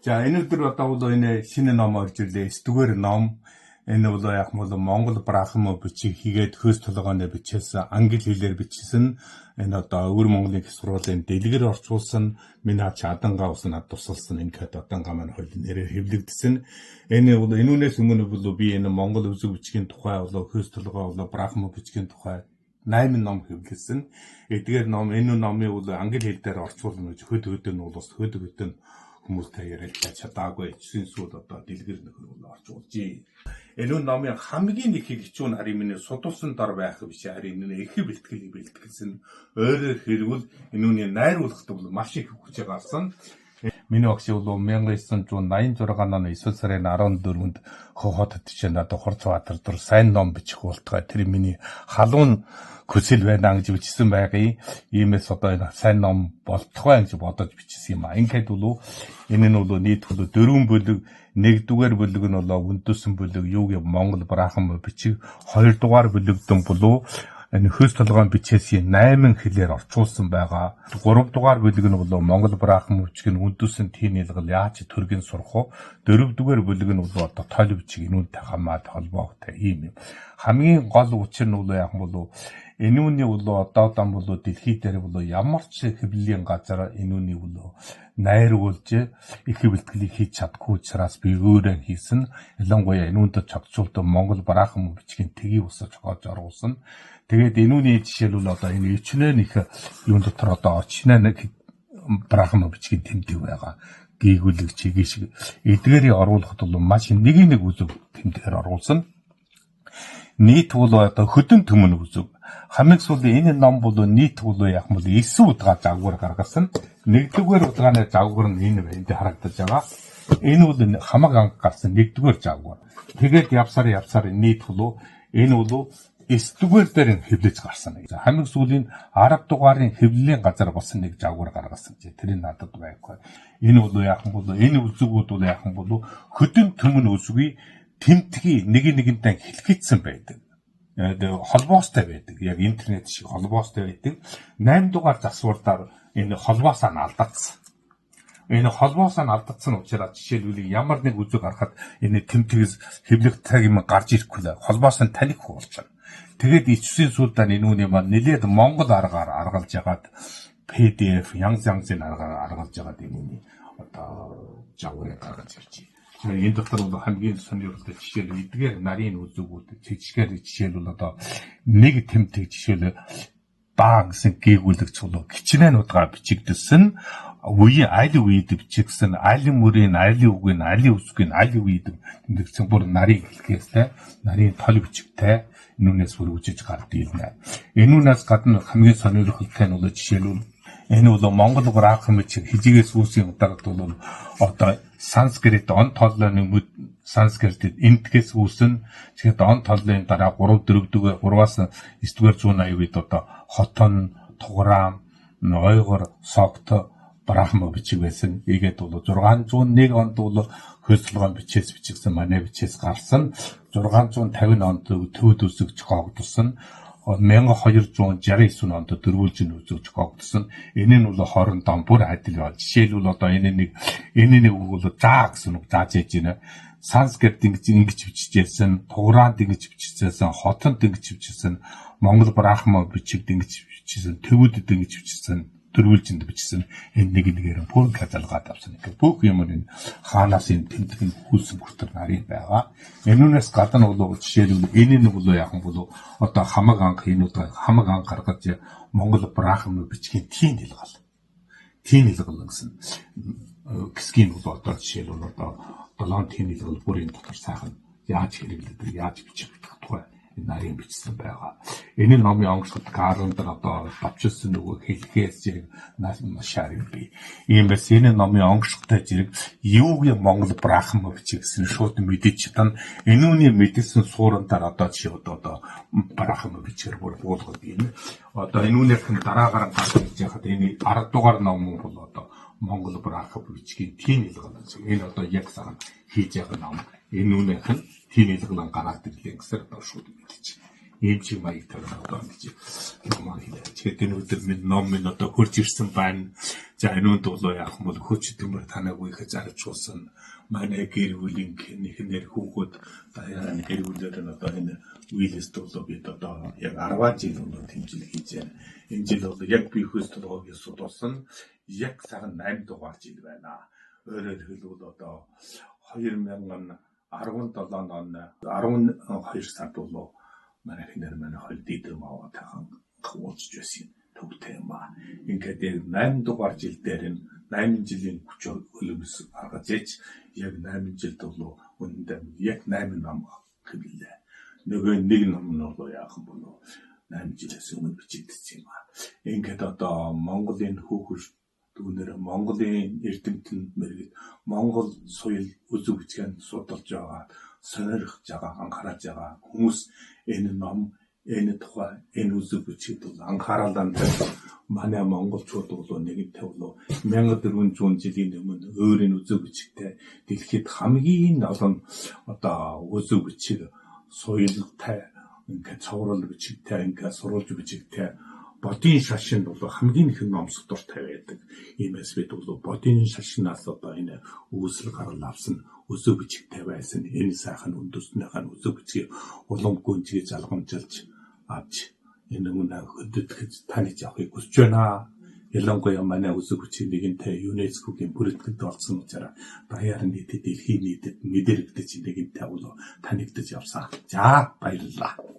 За энэ өдөр одоо бол энэ шинэ ном орж ирлээ. 9-р ном. Энэ бол яг нь бол Монгол Брахма бичиг хийгээд хөөс толгойн бичээсэн, англи хэлээр бичсэн. Энэ одоо өвөр Монголын их сургуулийн дэлгэр орчуулсан, миний хач Адангаа ус над тусалсан, ингээд Адангаа маань хөл нэрээр хэвлэгдсэн. Энэ бол энүүнээс өмнө бол би энэ Монгол үзэг бичгийн тухай бол хөөс толгой бол Брахма бичгийн тухай 8 ном хэвлэлсэн. Эдгээр ном энэ номыг бол англи хэл дээр орчуулна гэж хөд хөдөө нь бол бас хөд хөдөө хүмүүстэй ярилцаж чадаагүй. Эцсийн сүйд одоо дэлгэр нөхөр бол орчуулжээ. Энэ номын хамгийн их хичүүн харин миний судалсан дор байх биш, харин энэ их бэлтгэлийг бэлтгэлсэн. Өөрөөр хэлбэл энэ үний найруулагт бол маш их хүч гарсан. Миний багш бол 1986 оны 9 сарын 14-нд Хохотод тийш надад Хурцбаатар дур сайн ном бичих болтугай. Тэр миний халуун хүсэл байна гэж бичсэн байгаи. Иймээс одоо энэ сайн ном болтугай гэж бодож бичсэн юм а. Ингээд бол энэ нь бол нийт бол 4 бүлэг, 1-р бүлэг нь бол үндэсэн бүлэг юуг Монгол Брахма бичиг, 2-р бүлэгдэн болов энэ хөөс толгойн бичээсийн 8 хэлээр орчуулсан байгаа. 3 дугаар бүлэг нь бол Монгол Брахма бичиг нь үндэсэн тийм нэлгэл яаж төргийн сурах вэ? 4 дугаар бүлэг нь бол одоо тойл бичиг энүүнтэй хамаад холбоотой ийм юм. Хамгийн гол учир нь бол яг нь бол энүүний бол одоо дам бол дэлхий дээр бол ямар ч хэвлэлийн газар энүүний бол найруулж их бэлтгэлийг хийж чадахгүй учраас би өөрөө хийсэн. Ялангуяа энүүнд чадчулд Монгол Брахма бичгийн тгийг усаж хоож оруулсан. Тэгээд энүүний жишээлбэл одоо энэ өвчнөө их юун дотор одоо очноо нэг Брахма бичгийн тэмдэг байгаа. Гийгүүлэг чигээ шиг эдгээрийг оруулахад бол маш нэг нэг үзэг тэмдгээр оруулсан. Нийт бол одоо хөдөн төмөн үзэг. Хамгийн сүүлийн энэ ном бол нийт бол яг нь бол 9 удаа загвар гаргасан. 1-р удгааны загвар нь энэ энд харагдаж байгаа. Энэ бол хамаг анх гарсан 1-р загвар. Тэгээд явсаар нийт бол энэ бол 9-р дээр нь хэвлэж гарсан. Хамгийн сүүлийн 10 дугаарын хэвлэлийн газар бас нэг загвар гаргасан. Тэр нь надад байхгүй. Энэ бол яг нь бол энэ үзэгүүд бол яг нь бол хөдөн төмөн үзгийг тэмдгийг нэг нэгэнтэй хэлхийдсэн байдаг. Холбоостой байдаг. Яг интернет шиг холбоостой байдаг. 8 дугаар засвардаар энэ холбоосоо нь алдагдсан. Энэ холбоосоо нь алдагдсан учраас жишээлбэл ямар нэг үзэг гарахад энэ тэмдгээс хэвлэх цаг юм гарч ирэхгүй л холбоос нь танихгүй болчихно. Тэгээд ичвсийн сүүлдээ энэ үний маань нэлээд Монгол аргаар аргалж ягаад PDF янз янзын аргаар аргалж ягаад энэ үний одоо загварыг гаргаж ирж байна. Энэ дотор бол хамгийн сонирхолтой жишээл эдгээр нарийн үзэгүүд жижигээр жишээлбэл одоо нэг тэмдэг жишээл баа гэсэн гийгүүлэгч бол хичнээн удаа бичигдсэн, үеийн аль үед бичигдсэн, аль мөрийн, аль үгийн, аль үсгийн, аль үед тэмдэгдсэн бүр нарийн хэлхээсээ нарийн тол бичигтэй энүүнээс бүрүүжиж гардаг юм. Энүүнээс гадна хамгийн сонирхолтой нь бол жишээлбэл энэ бол Монгол Брахма бичиг хижигээс үүсийн удард бол одоо санскрит он толлойн санскрит энтгээс үүсэн. Тэгэхээр он толлойн дараа 3 4 дугаар 3-аас 9 дугаар зууны үед одоо хотон, туграам, ойгор, согт Брахма бичиг байсан. Ийгээд бол 601 онд бол хөөс толгойн бичээс бичигдсэн, манай бичээс гарсан. 650 онд төвд үсэг зохиогдсон. 1269 онд дөрвөлжин үзэг зохиогдсон. Энэ нь бол хоорондоо бүр адил байна. Жишээлбэл одоо энэ нэг үг бол заа гэсэн үг зааж яж байна. Санскрит ингэж бичижсэн, туграанд ингэж бичижсэн, хотонд ингэж бичижсэн, Монгол Брахма бичигд ингэж бичижсэн, төвөдөд ингэж бичижсэн, дөрвөлжинд бичсэн. Энэ нэг нэгээр бүр хязалгаад авсан. Ингээд бүх юм энэ хаанаас энэ тэмдэг нь хүүлсэн хүртэл нарийн байгаа. Энүүнээс гадна бол жишээлбэл энэ нэг бол яг нь бол одоо хамаг анх энэ удаа хамаг анх гаргаж Монгол Брахма бичгийн тийм нэлгэл. Тийм нэлгэл гэсэн хэсгийн бол одоо жишээлбэл одоо 7 тийм нэлгэл бүр энэ дотор сайхан яаж хэрэглэдэг, яаж бичих тухай нарийн бичсэн байгаа. Энэ номын онгоцод гарандар одоо давчилсан нөгөө хэлхээс зэрэг шаар юм би. Иймээс энэ номын онгоцтой зэрэг юугийн Монгол Брахма бичиг гэсэн шууд мэдээж чадна. Энүүний мэдсэн суурантаар одоо жишээ одоо Брахма бичгээр бүр буулгад юм. Одоо энүүнийх нь дараагаар гарч ирж байхад энэ 10 дугаар ном бол одоо Монгол Брахма бичгийн тийм нэлгэл. Энэ одоо яг сайхан хийж байгаа ном. Энүүнийх нь тийм нэлгэл гараад ирлээ гэсээр одоо шууд мэдээж. Ийм шиг маягтай одоо ингэж ном хэлээ. Тэгэхээр энэ өдөр минь ном минь одоо хурж ирсэн байна. За энүүнд бол яах юм бол хөч төмөр танаагүй их зарчуулсан. Манай гэр бүлийн нэхнэр хүүхэд даяараа гэр бүлээр нь одоо энэ Уиллист бол бид одоо яг 10 жил бол тэмцэл хийж байна. Энэ жил бол яг би хөөс толгойг судалсан яг сайхан 8 дугаар жил байна. Өөрөөр хэлбэл одоо 2017 он 12 сард бол манай хинэр манай хоёр дидэр маваа тахан уулзж байсан юм төвтэй юм аа. Ингээд яг 8 дугаар жил дээр нь 8 жилийн хүч хөлөмс гаргаж ээж яг 8 жилд бол үнэндээ яг 8 ном хэвлэлээ. Нөгөө нэг ном нь бол яах юм бол 8 жилээс өмнө бичигдсэн юм аа. Ингээд одоо Монголын хүүхэл түүнээр Монголын эрдэмтэн мэргэд Монгол соёл үзэг бичгийг судалж байгаа, сонирхож байгаа, анхаарч байгаа хүмүүс энэ ном, энэ тухай, энэ үзэг бичигт бол анхаарлаа тавьж манай монголчууд бол нэгэнтээ бол 1400 жилийн өмнө өөрийн үзэг бичигтэй дэлхийд хамгийн олон одоо үзэг бичиг соёлтой ингээд цовруул бичигтэй ингээд сурвалж бичигтэй бодийн шашинд бол хамгийн их номсох дуртай байдаг. Иймээс бид бол бодийн шашинаас одоо энэ үүсэл гарал авсан өсөв бичигтэй байсан. Энэ сайхан үндэстнийхээ өсөв бичгийг улам гүнзгий залгамжилж авч энэ үнэ хөдөдгөж таних явахыг хүсэж байна. Ялангуяа манай өсөв бичиг нэгэнтээ ЮНЕСКО-гийн бүрэтгэлд орсон учраас даяар нийтэд дэлхийн нийтэд мэдэрэгдэж нэгэнтээ бол танигдаж явсан. За баярлалаа.